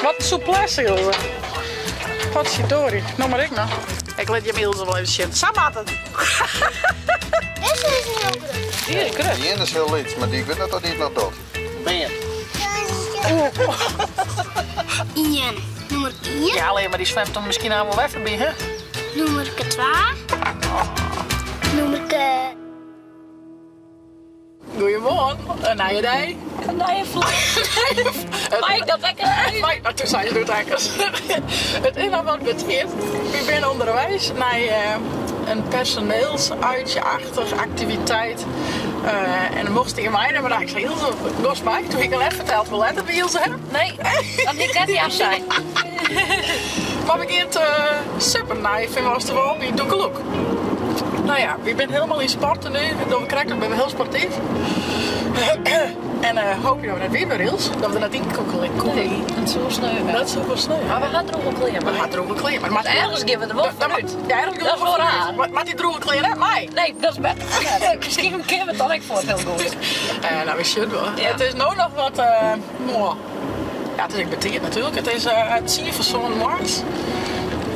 Wat in souplesse, Ilse. Potverdorie, no mar ik noch. Ik lit jim Ilse wol even sjen. Sa moat it. Dizze is hiel grut. Dy is grut. Dy ien is hiel lyts, mar dy, ik wit net oft dy it noch docht. Bam. Ien. Nûmer ien. Ja, alleen mar dy swimt dan miskien al wol wer foarby, hè? Nûmerke twa. Nûmerke. Goeiemoarn, in nije dei. In nije vlog. Mei ik dat ek even? Mei, mar toen sei se doe't ek. It is noch wat betiid. Wy binne ûnderweis nei in personeelsuitje-achtich aktiviteit. En dan mochtst dy meinimme, mar ik sei Ilse, gost mei? Toen hie ik al net ferteld hoe let it by Ilse hè? Nee, dat hie ik net ja sein. Mar we gean te suppen nei Feanwâldsterwâl by Dûkeloek. No ja, wy binne hielendal yn sporttenu, dat dogge we krekt, we binne hiel sportyf. En hoopje dat we net wiet wurde, Ils, dat we der net yn koekelje. Nee, dat soe wol sneu wêze. Dat soe wol sneu Mar we ha droege klean We ha droege klean. Maar Dus ergens gean we der wol foarút. Ja, ergens gean we Dat is wol raar. Maar moat dy droege klean net mei? Nee, dat is better. Miskien kinne we it dan ek fuort hiel goed. No, we sjogge it wol. Ja. It is no noch wat, ja, it is ek betiid natuerlik. It is tsien foar sânen moarns.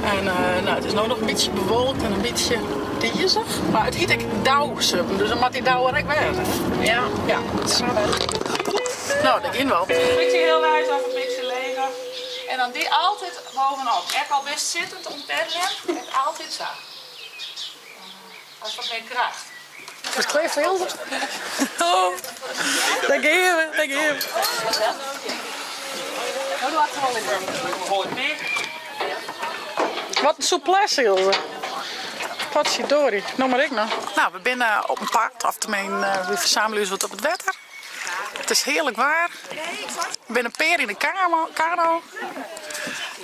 En no, it is no noch in bytsje bewolkt en in bytsje dizich. Mar it hyt ek dausuppen, dus dan moat dy dau der ek wêze. Ja. Ja. No, dat giet wol. Bytsje healweis of in bytsje leger. En dan dy altyd bovenop. Ek al bist sittend oan it peddeljen, ek altyd sa. Hast wat mear kracht. Is klear foar Ilse? Oh, dêr gean we, dêr gean we. Wat in souplesse, Ilse. Potverdorie, no mar ik noch. No, we binne op 'en paad, of teminsten, we fersammelje ús wat op it wetter. It is hearlik waar. We binne in pear yn de kano.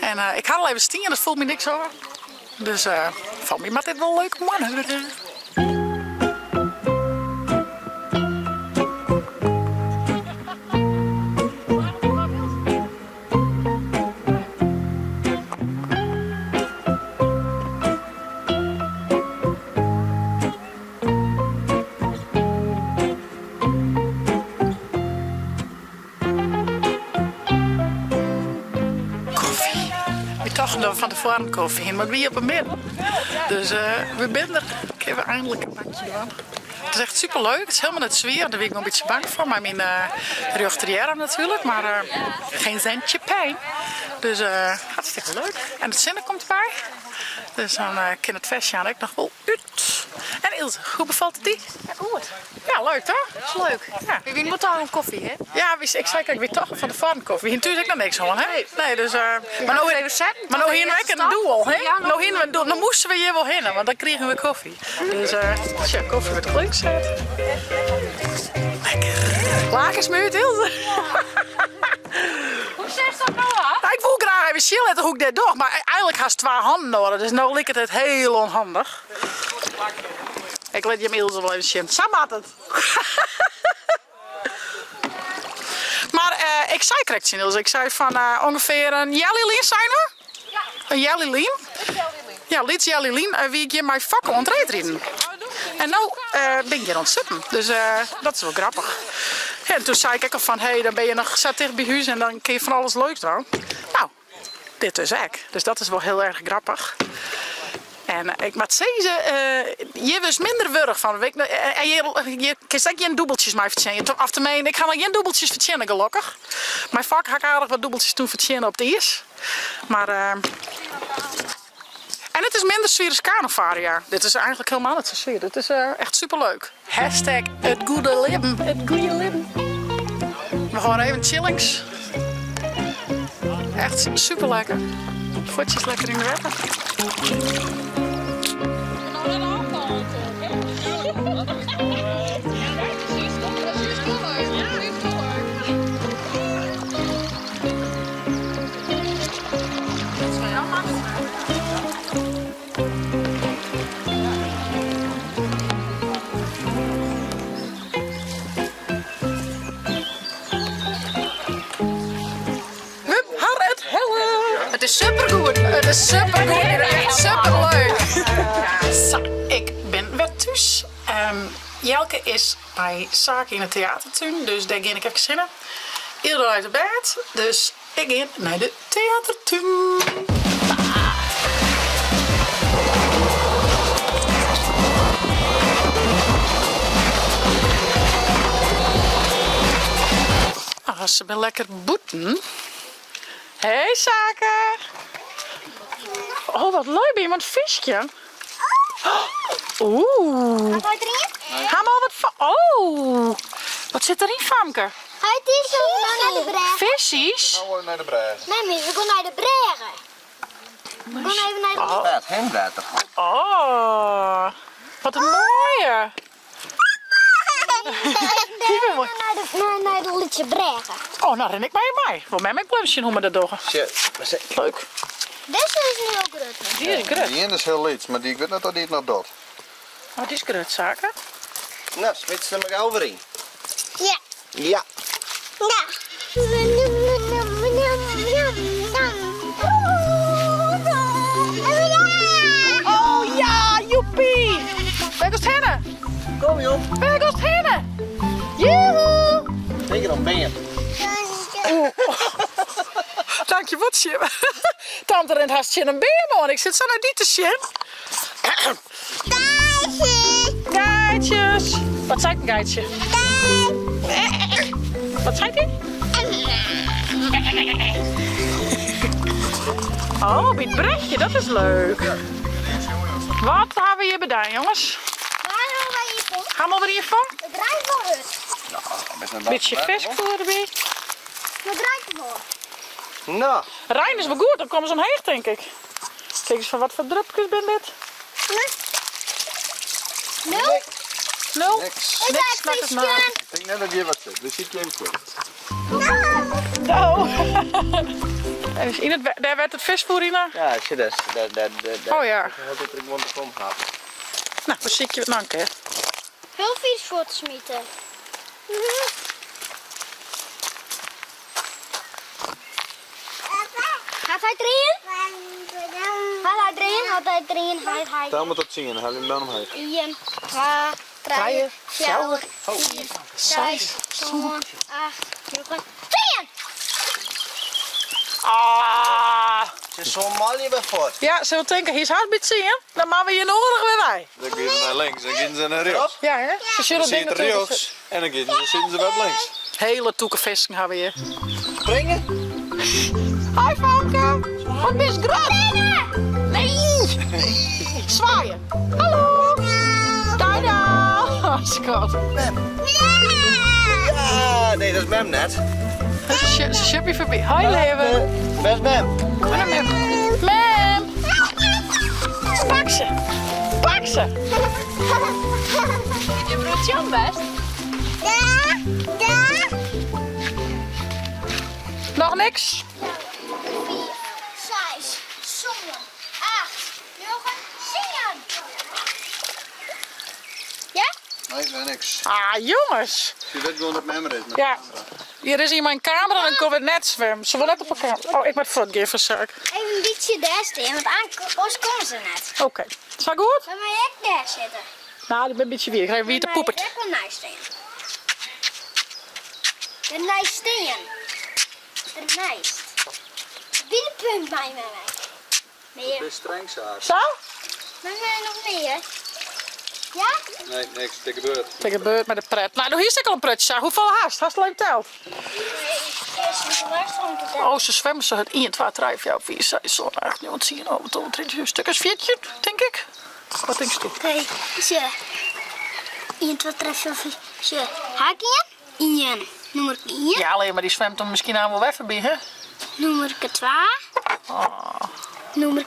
En ik ha al even stien, dat foel my niks ôf. Dus foar my moat dit wol in leuke moarn wurde. Koffie. Wy tochten dat we fan tefoaren koffie hienen, mar it wie op 'e midden. Dus we binne der. Kinne we einlik in bakje dwaan. It is echt superleuk. It is hielendal net swier, dêr wie ik wol in bytsje bang foar mei myn rjochterearm natuerlik, mar geen centje pijn. Dus hartstikke leuk. En de sinne komt derby. Dus dan kin it festje ek noch wol út. En Ilse, hoe befalt it dy? Ja, goed. Ja, leuk toch? Is leuk. Ja. Wy wiene wol ta oan koffie, hè? Ja, ik sei krekt, wy tochten fan tefoaren koffie. We hiene thús ek noch niks hân, hè? Nee, dus, mar no, even setten. Mar no hiene we ek in doel, hè? Ja, No hiene we in doel. No moasten we hjir wol hinne, want dan krigen we koffie. Dus, tsja, koffie wurdt klearset. Lekker. Lakens my út, Ilse. Hoe setst dat no ôf? Nou, ik woe graach even sjen litte hoe't ik dit doch, mar eigenlik hast twa hannen noadich, dus no liket it hiel ûnhandich. Ik lit jim Ilse wol even sjen. Sa moat it. Mar ik sei krekt tsjin Ilse, ik sei fan ûngefear in healjier lyn seine we? In healjier lyn? Ja, lyts healjier lyn wie ik hjir mei Fokke oan it reedriden. En no bin ik hjir oan it suppen, dus dat is wol grappich. En toen sei ik ek al fan, hé, dan binne je noch sa ticht by hús en dan kinne je fan alles leuks dwaan. No, dit dus ek. Dus dat is wol hiel erch grappich. En ik moat sizze, hjir wurdst minder wurch fan. En hjir kinst ek gjin dûbeltsjes mei fertsjinje. Of teminsten, ik ha noch gjin dûbeltsjes fertsjinne gelokkich. Mei Fokke ha ik aardich wat dûbeltsjes toen fertsjinne op it iis. Mar, en it is minder swier as kanofarre, ja. Dit is eigenlik hielendal net sa swier. Dit is echt superleuk. Hashtag it goede libben. It goede libben. We hâlde even chillings. Echt super lekker. Fuotsjes lekker yn it wetter. Hup, har it helle! It is supergoed! It is supergoed, echt superleuk! Sa, ik bin wer thús. Jelke is by Sake yn 'e teatertún, dus dêr gean ik efkes hinne. Ilse leit op bêd, dus. Ik gean nei de teatertún. Ah, se binne lekker bûten. Hey Sake! Oh, wat leuk, by iemand fiskje. Oeh. Gaat hij erin? Ha al wat van. Oh, wat sit deryn, famke? Hij is zo naar de brêge. Fissies? Nou nei de brêge. Nee, maar we gaan naar de brêge. We gaan even naar de Oh. Het geen water. Oh, wat een mooie. Die vind ik mooi. Naar de, naar, naar de lytse brêge. Oh, nou rin ik mei mei. Wol mem ek wol even sjen hoe we dat dogge. Shit. Leuk. Deze is een heel grote. Dy is grut. Dy ien is hiel lyts, mar dy, ik wit net oft dy it noch docht. Oh, dy is grut, Sake. Nou, smyt se der mar gau wer yn. Ja. Ja. Ja. Oh ja, joepie! Wêr giest hinne? Kom joh. Wêr giest hinne? Joehoe! Tink om bern. Dank je wat, Jim. Tante rint hast tsjin in beam oan. Ik sit sa nei dy te sjen. Geitjes. Wat seit in geitsje? Wat seit hy? Oh, by it brechje, dat is leuk. Wat hawwe we hjir bedien, jonges? Waarom wij hier komt? Ha we alwer ien fong? Het draait wel hurd. Bytsje fiskfoer derby. Het draait wel. Nou, Rein is wol goed, dan komme se omheech tink ik. Kijk eens fan wat foar drupkes binne dit. Nul. Nul. Niks. Ik Niks, ga snak het maar. Ik tink net dat hjir wat sit. We sykje even fuort. Oh. Even yn it, dêr wêr't it fiskfoer yn. ja, sjoch dêr. Dêr, dêr, dêr, dêr. Oh ja. Hieltyd der gewoan te kom hat. No, we sykje it noch in kear. Heel vies voor te smieten. Gaat hij erin? Gaat hij erin? Gaat hij erin? Gaat hij Tel mar tot tsien, helje him dan omheech. 1, 2, 3, 4, 5, 6, 7, 8, 9, 10! Ah. Se is zo'n malje wer fuort. Ja, se wil tinke, hy is hard by tsien. Dan moatte we hjir noadich wer wei. Dan gean se nei links, dan gean se nei rjochts. Ja, hè? Se sjogge Dan dat ding sit er natuerlik. rjochts en dan gean se, sitte se wer op links. Hele tûke fisken hawwe we hjir. Springe? Hi Famke! Wat bist grut! Nee! Swaaie! Hallo! Dei dei! Skat. Ja, nee, dat is mem net. Se sjippe foarby. Hoi leave. Wêr is mem? Kom mar mem. Mem! Pak se! Pak se! Je broer Jan best? Noch niks? 4, 6, 7, 8, 9, 10! Ja? Nee, nee, niks. Ah, jongens. Je wit gewoan dat mem der is. Ja. Hjir is ien mei in kamera en dan komme we net swimmen. Se wol net op 'e kamera. Oh, ik moat fuortgean foar saak. Even in bytsje dêr stean, want oars komme se net. Oké. Sa goed? Dan mei ik dêr sitte. No, ik bin in bytsje wier. Ik krij wiete poepert. Ik wol neist stean. Der neist stean. Der neist. By de punt by my. Mear. Bist streng, Saar. Sa? Mei my noch mear? Ja? Nee, niks. Dikke beurt. Dikke beurt mei de pret. No, do hiest ek al in pretsje, Saar. Hoefolle hast? Hast al even teld? Oh, se swimme sa hurd. 1, 2, 3, 4, 5, 6, 7, 8, 9, 10, 11, 12, 13, stik as 14, tink ik. Wat tinkst do? Nee, sjoch. 1, 2, 3, 4, 5, sjoch. Ha ik ien? Ien. Nûmer ien. Ja, alleen mar dy swimt dan miskien aanst wol wer foarby, hè? Nûmer twa. Nûmer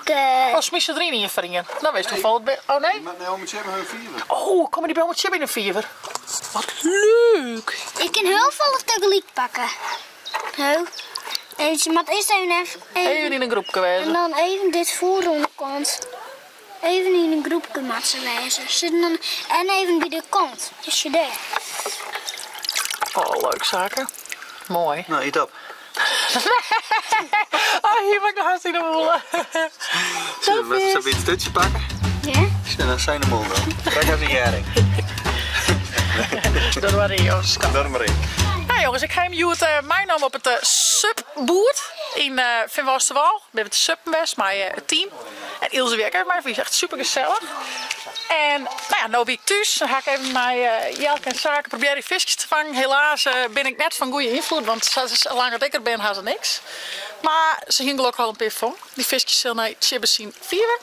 Oh, smyt se deryn ien foar ien. Dan witst hoefolle it binne. Oh nee? Moat nei ome Tsjibbe hun fiver. Oh, komme dy by ome Tsjibbe yn de fiver? Wat leuk! Ik kin hiel folle tagelyk pakke. Ho. Even, moat earst even, even, Even yn in groepke wêze. En dan even dit foer oan de kant. Even yn in groepke moat se wêze. Sit dan, en even by de kant. Is je dêr. Oh, leuk Sake. Moai. No, yt op. Oh, hjir moat ik noch hast yn de mûle. Moatst even in sturtsje pakke? Ja? Sjoch, dan zijn de mol dan. Trek as in hjerring. Doe mar yn, jonges. Doe mar yn. Nou jongens, ik ha him hjoed meinaam op it. supboerd yn Feanwâldsterwâl. Binne we te suppen west mei it team. En Ilse wie ek even mei, wie echt super gesellich. En nou ja, no wie ik thús. Dan ha ik even mei Jelke en Sake probearre fiskjes te fangen. Helaas bin ik net fan goede ynfloed, want sa lang as ik der bin ha se niks. Mar se hiene gelokkich al in pear fong. Dy fiskjes sille nei Tjibbe syn fiver.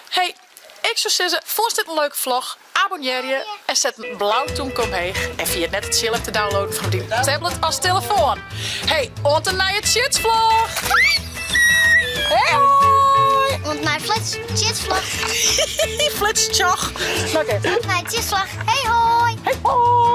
Hey, ik soe sizze, fûnst dit in leuke vlog? Abonnearje en set in blau tûmke omheech. En ferjit net de Tsjil-app te downloaden foar op dyn tablet as telefoan. Hey, oant de nije Tsjitsvlog! Hey hoi! Oant nei flits, Tsjitsvlog. Flitstsjoch. Oké. Oant nei Tsjitsvlog. Hey hoi! Hey hoi!